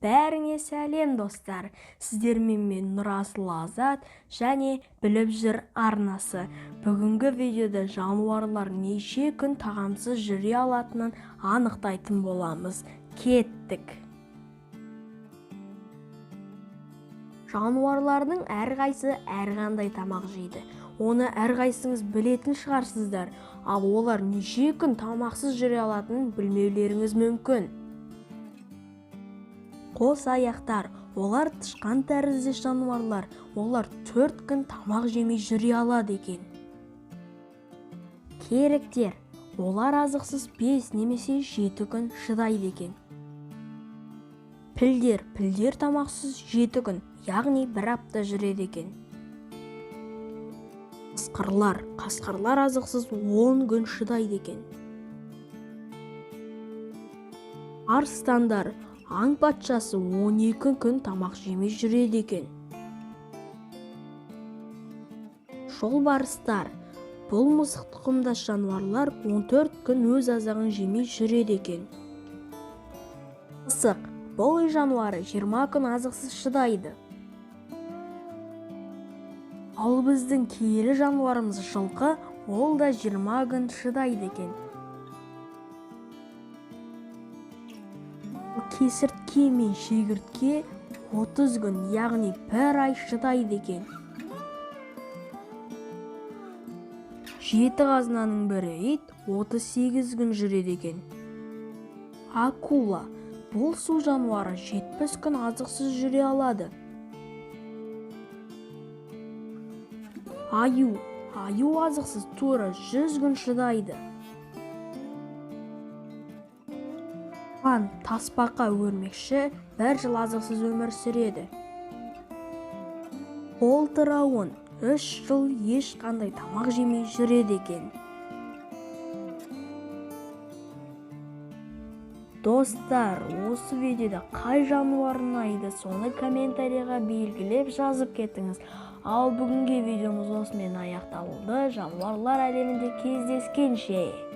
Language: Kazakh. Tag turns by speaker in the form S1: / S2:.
S1: Бәріңе сәлем, достар! Сіздермен мен, Нұрасыл Азат және Біліп жүр арнасы. Бүгінгі видеода жануарлар неше күн тағамсыз жүре алатынын анықтайтын боламыз. Кеттік! Жануарлардың әрқайсы әрқандай тамақ жейді. Оны әрқайсыңыз білетін шығарсыздар, ал олар неше күн тамақсыз жүре алатынын білмеулеріңіз мүмкін. Қос аяқтар, олар тышқан тәріздес жануарлар, олар 4 күн тамақ жемей жүре алады екен. Керіктер, олар азықсыз 5 немесе 7 күн шыдайды екен. Пілдер, пілдер тамақсыз 7 күн, яғни 1 апта жүреді екен. Қасқырлар, қасқырлар азықсыз 10 күн шыдайды екен. Арыстандар, аң патшасы 12 күн тамақ жемей жүреді екен. Жолбарыстар, бұл мысық тұқымдас жануарлар 14 күн өз азығын жемей жүреді екен. Мысық, бұл үй жануары 20 күн азықсыз шыдайды. Ал біздің киелі жануарымыз жылқы, ол да 20 күн шыдайды екен. Кесіртке мен шегіртке 30 күн, яғни 1 ай шыдайды екен. 7 қазынаның бірі ит 38 күн жүреді екен. Акула, бұл су жануары 70 күн азықсыз жүре алады. Аю, аю азықсыз тура 100 күн шыдайды. Тасбақа өрмекші 1 жыл азықсыз өмір сүреді. Қолтырауын 3 жыл ешқандай тамақ жемей жүреді екен. Достар, осы видеода қай жануар ұнайды, соны комментарийға белгілеп жазып кетіңіз. Ал бүгінгі видеомыз осымен аяқталды. Жануарлар әлемінде кездескенше.